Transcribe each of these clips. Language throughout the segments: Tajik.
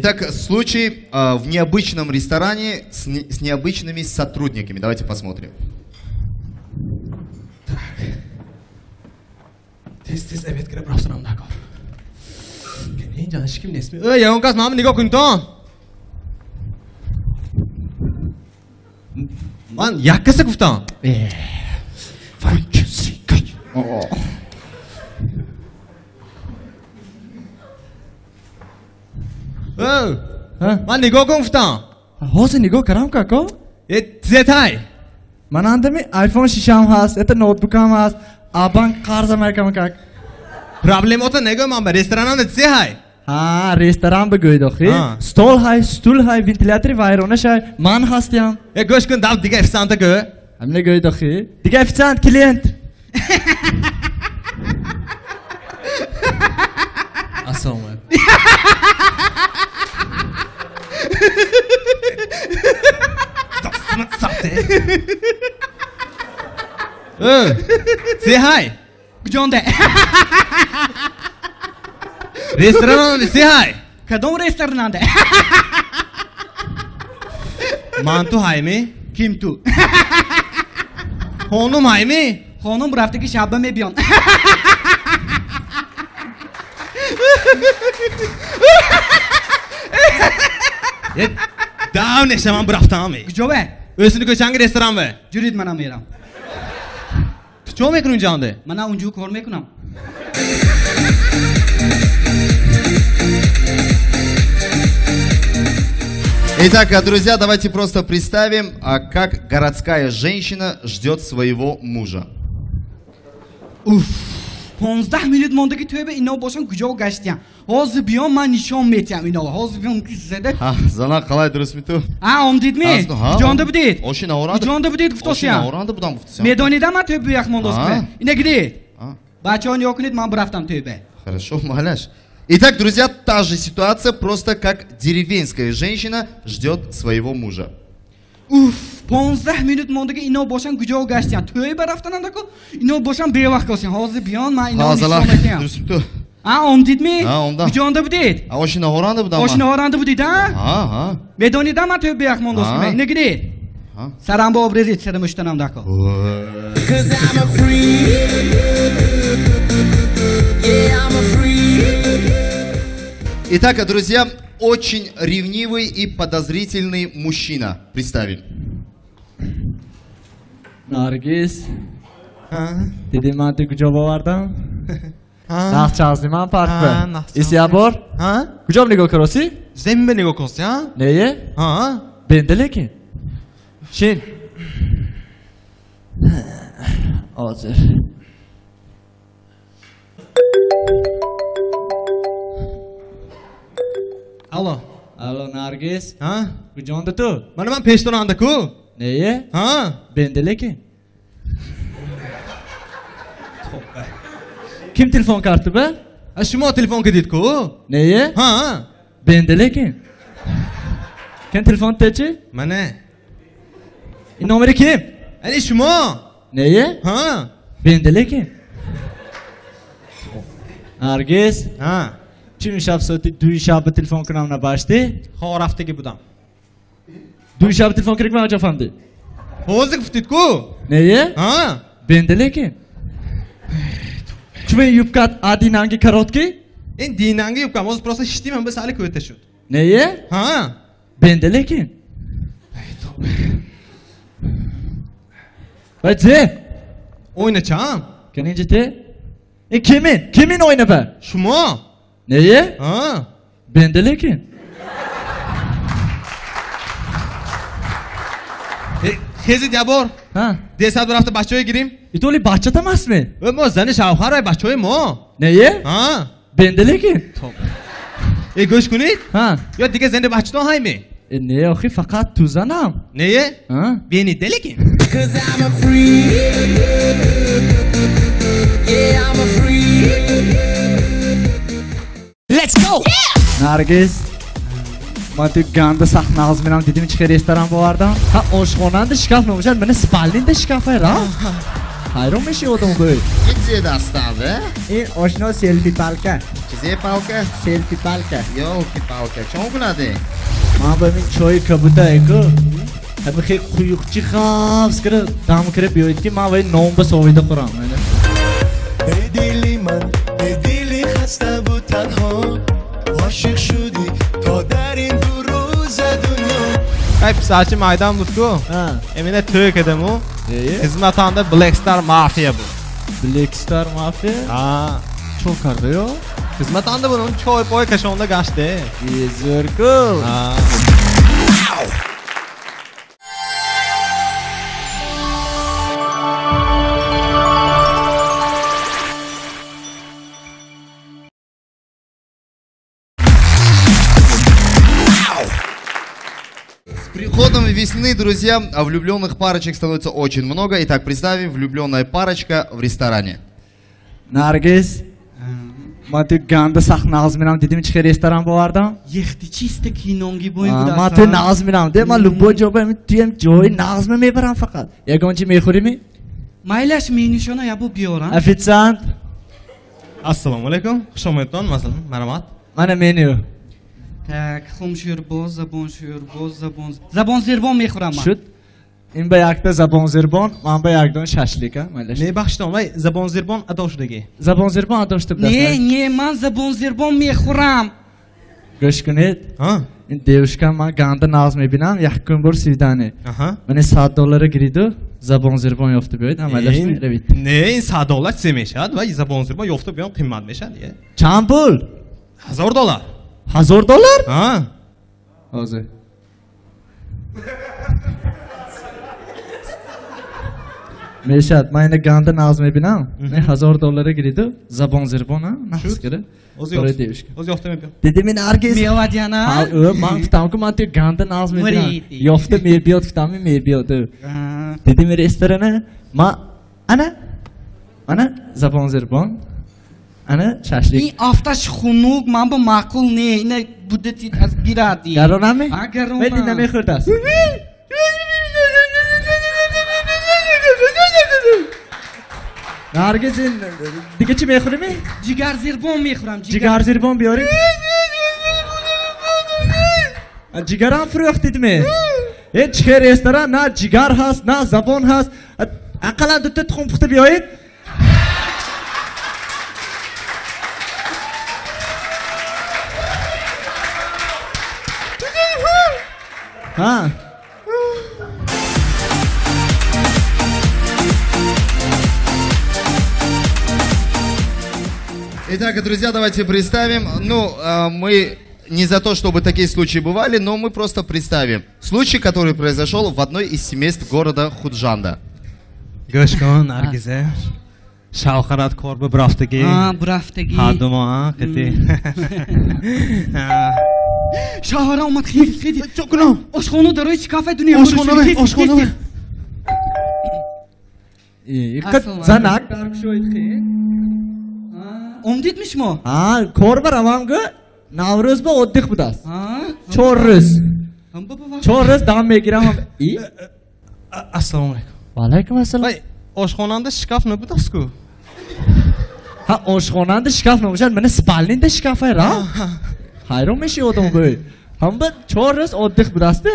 Итак, случай в необычном ресторане с необычными сотрудниками. Давайте посмотрим. Так. Тез-тез обед кира биросонам накун. Инҷа ҳеч ким нест. Эй, ягон кас ман нигоҳ кунтон. Ман як каса гуфтам. One, two, three, go. Ман нигоҳ кун гуфтам. Ҳозир нигоҳ кардам како? Э, тизетай. Ман андами iPhone 6 ҳаст, это ноутбукам ҳаст, а банк қарза мекам как. Проблемота нагӯ ман ба ресторананда тизе ҳай. Ҳа, ресторан бигӯед охи. Стол ҳай, стул ҳай, вентилятори вайронаш ҳай, ман ҳастям. Э, гӯш кун, дав дига официанта гӯ. Ҳамина гӯед охи. Дига официант, клиент. Ассалому алайкум. Тизе ҳай? Куҷонда? Ресторананда тизе ҳай? Кадом ресторананда? Ман ту ҳайми? Ким ту? Хонум ҳайми? Хонум рафтаги шаба мебиён. Дав неша ман бурафтам. Куҷове? Ӯсини кӯчанги ресторанве. Ҷурид манам мерам. Ту чо мекунӣ унҷанде? Мана унҷу кор мекунам. Итак, друзья, давайте просто представим, как городская женщина ждет своего мужа. Уф, 15 минут мондаги тӯба ино бошам куҷо гаштиям. Ҳозир биём ман нишон метиҳам ино. Ҳозир биём зада. Ҳа, зана қалай дурустми ту? А, омдидми? Куҷонда будед? Оши наоранда. Куҷонда будед гуфтосиям? Оши наоранда будам гуфтосиям. Медонидам ман тӯба ях мондосам. Ина гиред. Бачаҳо нигоҳ кунед, ман бурафтам тӯба. Хорошо, малаш. Итак, друзья, та же ситуация, просто как деревенская женщина ждет своего мужа. Уф, 15 минут мондаги ино бошам куҷо гаштиям. Тӯйба рафтанандаку, ино бошам бевақт косиям. Ҳозир биён, ман ино нишон метиҳам. А, омдидми? Куҷонда будед? Оши наҳоранда будам. Оши наҳоранда будед, а? Ҳа, ҳа. Медонидам ман тӯй беяқ мондосам. Ина гиред. Сарам ба обрезид, сарам уштанам дако. Итак, друзья, очень ревнивый и подозрительный мужчина. Представим. Наргиз, диди ман ту куҷо бовардам? Нахчазни ман паркба. Исябор? Куҷо нигоҳ кароси? Земба нигоҳ коси, а? Нее? Бенда лекин. Шин. Ҳозир. Алло. Алло, Наргиз. Ҳа? Куҷонда ту? Мана ман пештонанда ку. Нее? Ҳа? Бенда лекин. Ким телефон кард ту ба? А шумо телефон кардид ку? Нее? Ҳа? Бенда лекин. Ким телефон течи? Мана. Ин номери ким? Ани шумо. Нее? Ҳа? Бенда лекин. Наргиз. Ҳа? Чун шаб соати 2 шаба телефон кунам набаштӣ? Хо, рафтагӣ будам. 2 шаба телефон кардик ман ҷо фаҳмидӣ? Ҳозир гуфтид ку? Нее? Ҳа? Бенда лекин. Чун юбкат а динанги короткий? Ин динанги юбкам, ҳозир просто шиштим ҳам сали кӯта шуд. Нее? Ҳа? Бенда лекин. Баъд зе? Ойначам. Кани инҷа те? Ин кимин? Кимин ойна ба? Шумо? Нее? Ҳа? Бенда лекин. Хезид ябор. Ҳа? Десад бурафта бачаҳое гирим. Итоли бачатам ҳастми? Мо зани шавҳарай бачаҳои мо. Нее? Ҳа? Бенда лекин. Э, гӯш кунед? Ҳа? Ё дига зани бачатон ҳайми? Э, не, охи фақат ту занам. Нее? Ҳа? Бенида лекин. Let's go! Наргиз, ман ту ганда сахт нағз менам дидим чи хел ресторан бовардам. Ҳа, ошхонанда шкаф набошад, мана спалнинда шкафай рафт. Ҳайрон меши одам гӯй. Изе дастанда? Ин ошно селфи палка. Чизе палка? Селфи палка. Ёлки-палка. Чон кунади? Ман ба мин чойи кабута эку. Ҳами хе қуюқчи хавс кира дам кира биёед ки ман вай ном ба совида хӯрам. Эй дили ман, эй дили хаставу танҳо, ошиқ шудӣ то дар ин ду рӯза дунё. Ай писарчи майдон буд ку. Эмина тӯй кардаму. Хизматанда Black Star Mafia буд. Black Star Mafia? Ҳа. Чо карда ё? Хизматанда буд, он чой пой кашонда гаште. Зӯр ку. Ҳа. Приходом весны, друзья, влюбленных парочек становится очень много. Итак, представим, влюбленная парочка в ресторане. Наргиз, ма ту ганда сахт нағз мирам, дидим чи ресторан бовардам? Ехти чисто кинонги боем будастам. Ма ту нағз мирам, де ма любой ҷо баем, туям ҷои нағз мебарам фақат. Ягон чи мехӯрӣ ми? Майлаш менюшона ябо биёрам. Официант. Ассалому алайкум, хуш омадтон, масалан, марҳамат. Мана меню. Так, хум шӯрбо, забон шӯрбо, забон зирбон мехӯрам ман. Шуд. Ин ба якта забон зирбон, ман ба якдон шашлика. Не бахшидам, вай забон зирбон адо шудагӣ. Забон зирбон адо шуда будааст. Не, не, ман забон зирбон мехӯрам. Гӯш кунед. Ин девушка ман ганда нағз мебинам, якум бор свидание. Мани $100 гириду забон зирбон ёфта биёед, амалаш меравед. Не, ин $100 чизе мешавад, вай забон зирбон ёфта биём қимат мешавад. Чанд пул? $1000. $1000? Ҳа. Ҳозир. Мешад, ман ина ганда нағз мебинам. Мен $1000 гириду забон зирбон, нағз кира. Барои девушка. Оз ёфта мебиём. Дидим ин Наргиз. Меовад яна? Ҳа, ман гуфтам ку ман ту ганда нағз мебинам. Ёфта мебиёд, гуфтам мебиёд. Дидим ресторана, ма ана ана забон зирбон. Ана шашлик. Ин афташ хунук, ман ба маъқул не, ина будати аз гиради. Гаронаме? А гарона. Меди намехӯрдааст. Наргиз, ин дига чӣ мехӯрӣ? Ҷигар зирбон мехӯрам. Ҷигар зирбон биёред. Ҷигарам фурӯхтид ме? Э чӣ ресторан, на ҷигар ҳаст, на забон ҳаст. Ақаллан дута тухм пухта биёед. Ҳа. Итак, друзья, давайте представим. Ну, мы не за то, чтобы такие случаи бывали, но мы просто представим случай, который произошел в одной из семейств города Худжанда. Гӯш кун, Наргизе. Шавҳарат кор ба бурафтагӣ. А, бурафтагӣ. Ҳар ду моҳ, қити. Шавҳарам омад, хез, хез. Чӣ кунам? Ошхона дарои шкафа дунё. Ошхона, ошхона. Занак даркшоид хе. Омдидми шумо? Ҳа, кор ба равам гӯ, Наврӯз ба отдих будааст. 4 рӯз. 4 рӯз дам мегирам. Ассалому алайкум. Ва алайкум ассалом. Вай, ошхонанда шкаф набудааст ку? Ҳа, ошхонанда шкаф набошад, мана спальнинда шкафай ра. Ҳайрон меши одам гӯй. Ҳам ба 4 рӯз отдих будааст.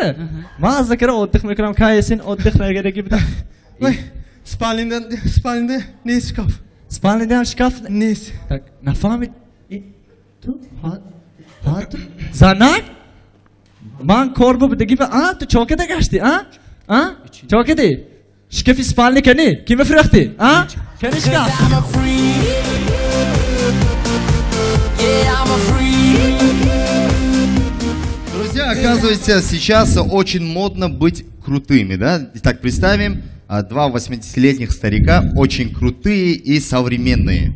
Ман аз закара отдих мекунам, кай эсин отдих нагадаги буда. Вай, спальнинда, спальнинда нест шкаф. Спальнинда ҳам шкаф нест. Так, нафаҳмид. Ту ҳа ту занак? Ман кор бу будаги ба, а ту чо када гаштӣ, а? А? Чо кадӣ? Шкафи спальни кани? Ки мефурӯхтӣ? А? Кани шкаф? Друзья, оказывается, сейчас очень модно быть крутыми, да? Итак, представим, два 80-летних старика, очень крутые и современные.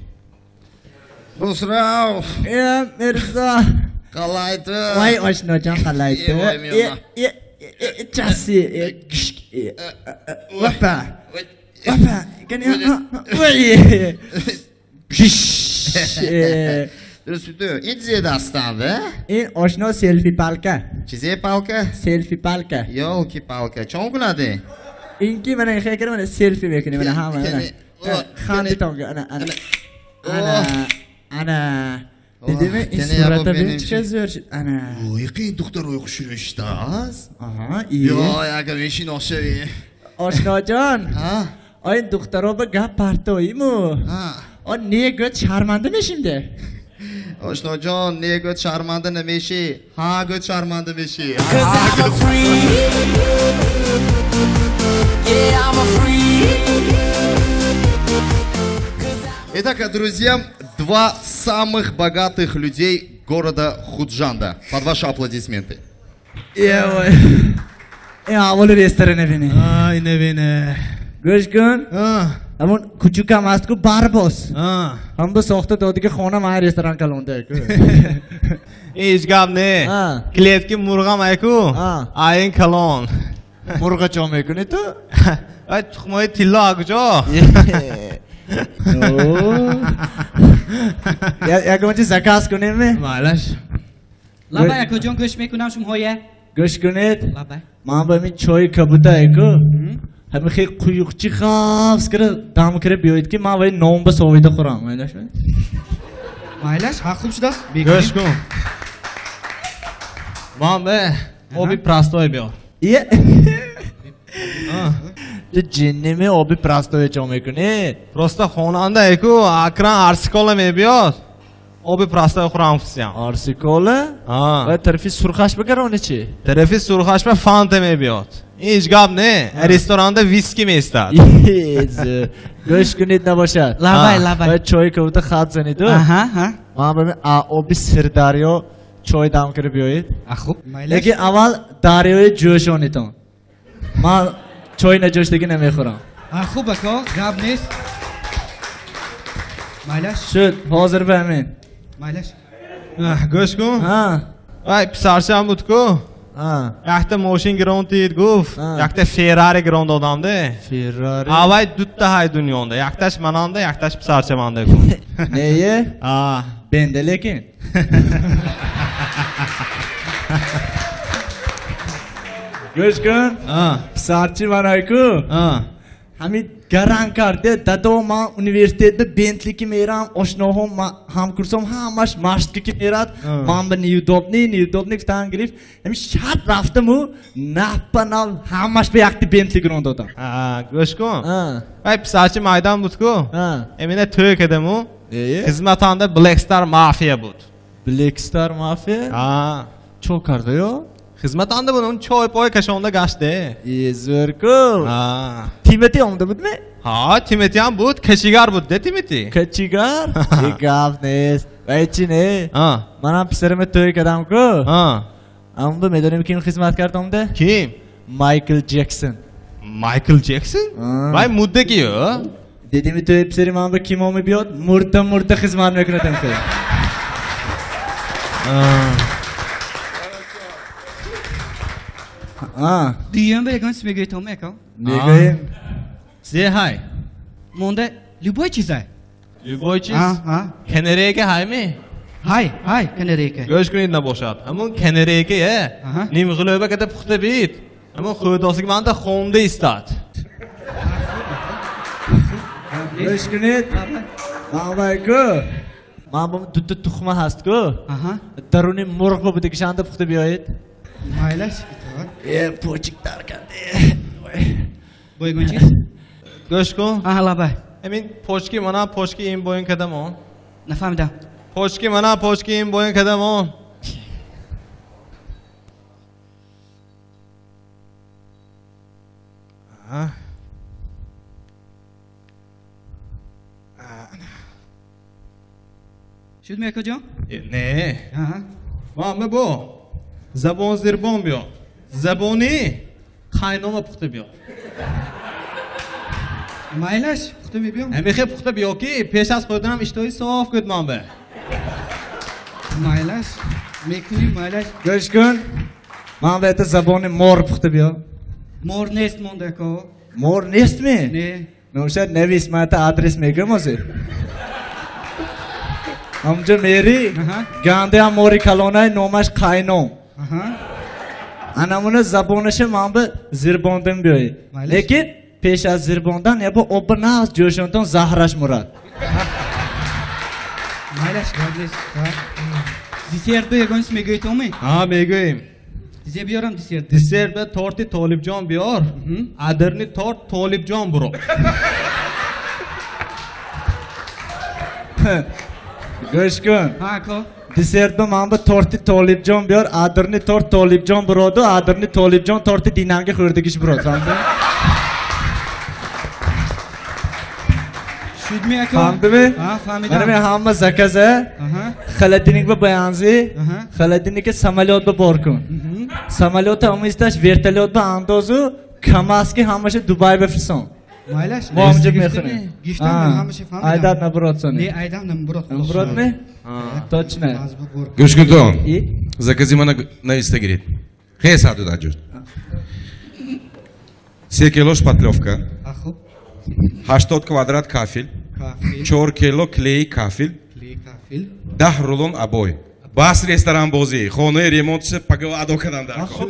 Хусрав! Мирза! Қалайты! Вай, ошноҷон, қалайты! Часи! Опа! Опа! Ой! Иди дастанда. Ин ошно селфи палка. Чизе палка? Селфи палка. Ёлки-палка. Чон кунади? Инки мана хе кара мана селфи мекунем мана ҳама мана. Хандитонга ана ана ана ана. Дидими ин сурата бин чӣ зӯр шуд. Ана. Ой, қин духтарои хушрӯ шудааст. Аҳа, ие. Ёй, агар мешиносавӣ. Ошноҷон. Ой, духтаро ба гап партоиму. О, не гӯд шарманда мешим де. Ошноҷон, не гӯд шарманда намешӣ. Ҳа, гӯд шарманда мешӣ. Итак, друзья, два самых богатых людей города Худжанда. Под ваши аплодисменты. Аввали ресторан бини. Ай, небине. Гӯш кун. Ҳамон кучукам аст ку барбос. Ҳам бу сохта додиги хона ман ресторан калонда ку. Ҳеҷ гап не. Клетки мурғам айку. Айн калон. Мурға чо мекунӣ ту? Ай, тухмои тилло акуҷо? Ягон чи заказ кунем? Майлаш. Лабай, акоҷон, гӯш мекунам шумоҳое. Гӯш кунед. Лабай. Ман ба ин чойи кабута айку. Ҳамин хел quyuqчи ғафз кира дам кира биёед ки ман вай нон ба совида хӯрам. Майлаш? Майлаш, ҳа хуб шудааст. Гӯш кун. Ман бе оби простой биёр. Ие. Ту ҷинними оби простое чо мекунӣ? Просто хонанда айку акран арсикола мебиёд. Оби простой хӯрам фусиям. Арсикола? Ва тарафи сурхаш бигарони чи? Тарафи сурхаш ба фанта мебиёд. Ҳеҷ гап не. Ресторанда виски меистад. Гӯш кунед набошад. Лабай, лабай. Ва чойи кабута хат занеду. Ман ба оби Сирдарё чой дам кира биёед. Хуб. Лекин аввал дарёи ҷӯшонитон. Ман чой наҷӯшдагӣ намехӯрам. Хуб, ако, гап нест. Майлаш? Шуд, ҳозир ба ҳамин. Майлаш? Гӯш кун. Ай, писарчам буд ку. Якта мошин гирон тид гуфт, якта Феррари гирон додам де. Феррари? Авай дутта ҳай дунёнда, якташ мананда, якташ писарчаманда гуфт. Нее? Бенда лекин. Гӯш кун. Писарчи манайку. Ҳамин гаран кард, дадо ман университетда Бентли ки мерам, ошноҳом, ҳамкурсом ҳамаш маштка ки мерад, ман ба неудобный, неудобный гуфтан гирифт. Ҳамин шарт рафтаму наппа нав ҳамаш ба якта Бентли гирон додам. Гӯш кун. Ай писарчи майдон буд ку. Эмина тӯй кардаму. Хизматанда Black Star Mafia буд. Black Star Mafia? Чо карда ё? Хизматанда буд, он чой пой кашонда гаште. Зӯр ку. Тимати омда будми? Ҳа, Тимати ҳам буд, кашигар буд, де Тимати? Кашигар? Гап нест. Вай чи не? Манам писарама тӯй кардам ку. Амбу медонем ким хизмат кард омда? Ким? Майкл Джексон. Майкл Джексон? Вай мудда ки ё? Дедими тӯй писари ман ба ким оми биёд, мурда мурда хизмат мекунад амхел. Дуюм ба ягон чиз мегӯед, то меко? Мегӯем. Зе ҳай. Монда любой чизай. Любой чиз? Канарейка ҳай ми? Ҳай, ҳай, канарейка. Гӯш кунед набошад. Ҳамон канарейка, нимғилоба када пухта бит. Ҳамон хӯдосиги манда хонда истад. Гӯш кунед. Ман ку. Ман бу дута тухма ҳаст ку. Даруни мурғ бу будагишанда пухта биёед. Майлаш. Почик дар кард. Бо ягон чиз? Гӯш кун. Лабай. Ҳамин почки мана почки ин боин кардамон. Нафаҳмидам. Почки мана почки ин боин кардамон. Шуд мекоҷон? Не. Ман бо забон зирбон биё. Забони қайнома пухта биё. Майлаш, пухта мебиём. Ҳамихе пухта биё ки пеш аз хӯрданам иштои соф куд ман бе. Майлаш, мекунем майлаш. Гӯш кун. Ман ба это забони мор пухта биё. Мор нест мондако. Мор нест ми? Не. Нӯшад навис, ман это адрес мегӯям ҳозир. Ҳамҷо мери, гандаям мори калонай номаш Қайном. Анамуна забонаша ман ба зирбондим биёй. Лекин Пеш аз зирбондан ябо об нағз ҷӯшонтон заҳраш мурад. Майлаш, гап. Десерт ба ягон чиз мегӯед оме? Ҳа, мегӯем. Десерт биёрам десерт. Десерт ба торти Толибҷон биёр. Адрни торт Толибҷон буро. Гӯш кун. Ҳа, ко. Десерт ба ман ба торти Толибҷон биёр, адрни торт Толибҷон буроду, адрни Толибҷон торти динанги хӯрдагиш бурод, фаҳмидӣ? Шудми ако? Фаҳмидӣ? Ҳа, фаҳмидам. Мана мен ҳама заказа. Холодильник ба баянзи, холодильника самолёт ба бор кун. Самолёта омизташ вертолёт ба андозу, КамАЗки ҳамаша Дубай ба фисон. Майлаш, Мо ҳамҷа мехӯрем. Гифтам, ҳамаша фаҳмидам. Айдат набурод сони. Не, айдам набурод. Набурод ме? Точно. Гӯш кунтон. Закази мана нависта гиред. Хе саду даҷуд. 3 кило шпатлёвка. 80 квадрат кафел. 4 кило клей кафел. 10 рулон обои. Бас ресторан бозӣ, хонаи ремонтша пагав адо кардам дар кор.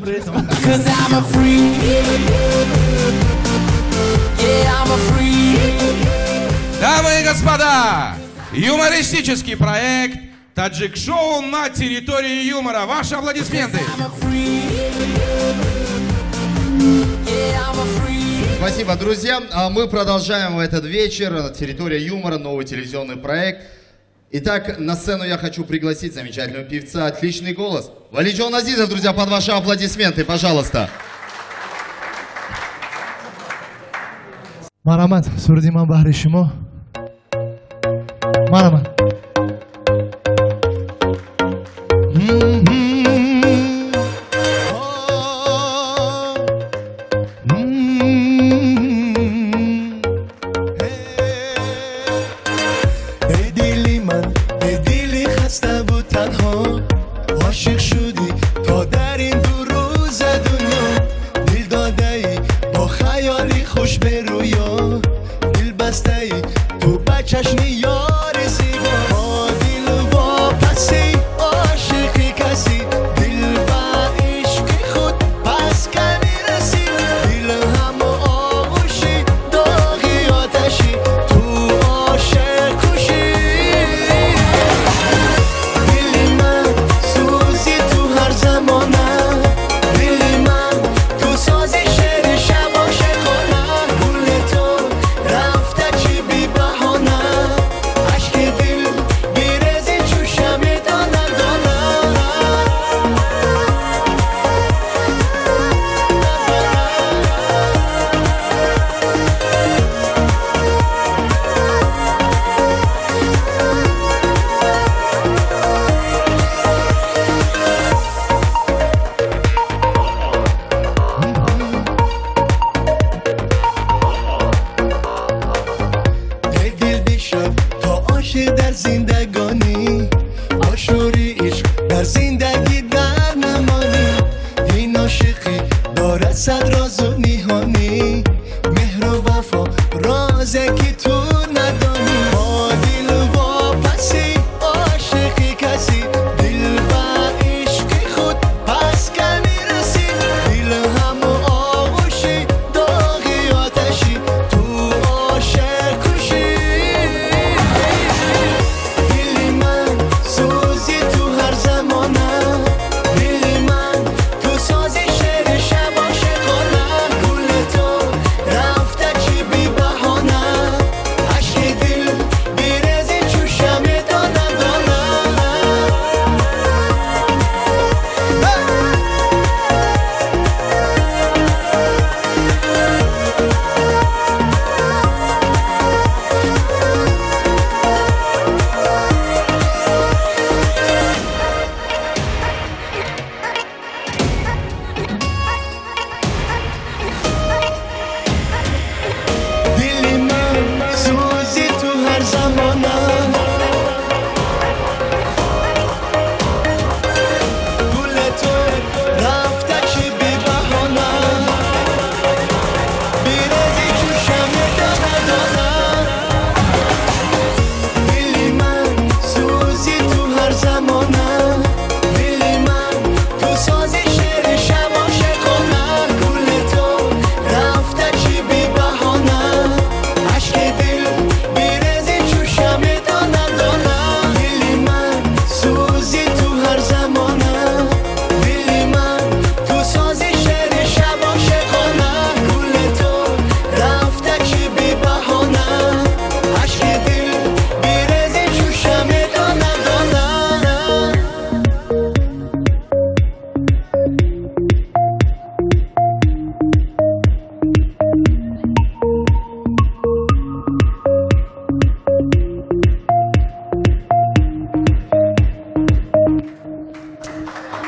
Дамы и господа, юмористический проект «Таджик-шоу на территории юмора». Ваши аплодисменты. Спасибо, друзья. Мы продолжаем в этот вечер. «Территория юмора», новый телевизионный проект. Итак, на сцену я хочу пригласить замечательного певца, отличный голос. Валиджон Азизов, друзья, под ваши аплодисменты, пожалуйста. Марамат, суруди ман баҳри шумо. Марамат. Эй дили ман, эй дили хаставу танҳо, ошиқ шудӣ то дар ин ду рӯза дунё, дил додаӣ бо хаёли хуш ба рӯё, дил бастаӣ ту ба чашми ёри зебо, бо дил вопасӣ ошиқи касӣ, дил ба ишқи худ пас ками расӣ, дил ҳам оғӯши доғи оташӣ, ту ошиқ кушӣ. Дили ман сӯзи ту ҳар замона,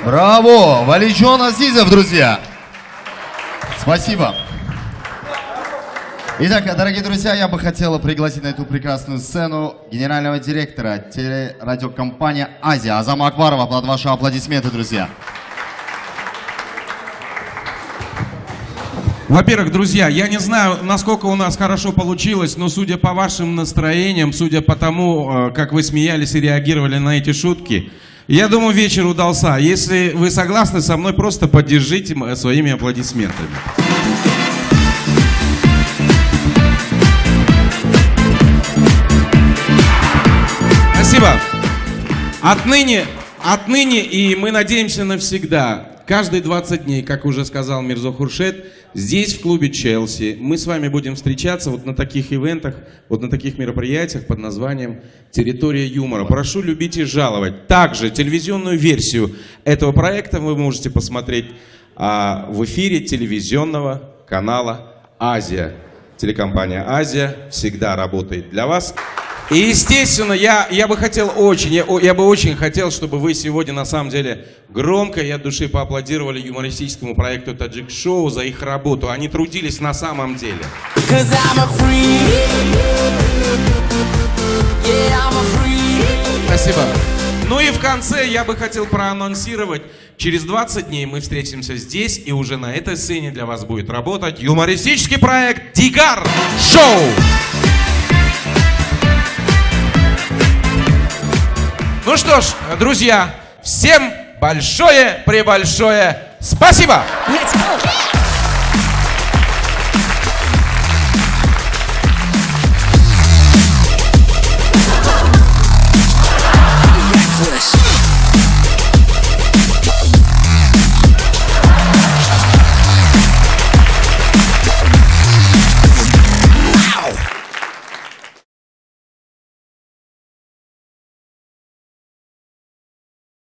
Браво! Валиджон Азизов, друзья! Спасибо! Итак, дорогие друзья, я бы хотела пригласить на эту прекрасную сцену генерального директора телерадиокомпании «Азия» Азама Акбарова. Под ваши аплодисменты, друзья. Во-первых, друзья, я не знаю, насколько у нас хорошо получилось, но судя по вашим настроениям, судя по тому, как вы смеялись и реагировали на эти шутки, я думаю, вечер удался. Если вы согласны со мной, просто поддержите своими аплодисментами. Спасибо. Отныне, и мы надеемся навсегда, каждые 20 дней, как уже сказал Мирзо Хуршед, здесь, в клубе «Челси», мы с вами будем встречаться вот на таких ивентах, вот на таких мероприятиях под названием «Территория юмора». Прошу любить и жаловать. Также телевизионную версию этого проекта вы можете посмотреть в эфире телевизионного канала «Азия». Телекомпания «Азия» всегда работает для вас. И, естественно, я бы хотел очень, я бы очень хотел, чтобы вы сегодня, на самом деле, громко и от души поаплодировали юмористическому проекту «Таджик Шоу» за их работу. Они трудились на самом деле. Спасибо. Ну и в конце я бы хотел проанонсировать, через 20 дней мы встретимся здесь, и уже на этой сцене для вас будет работать юмористический проект «Дигар Шоу». Ну что ж, друзья, всем большое-пребольшое спасибо! Let's go.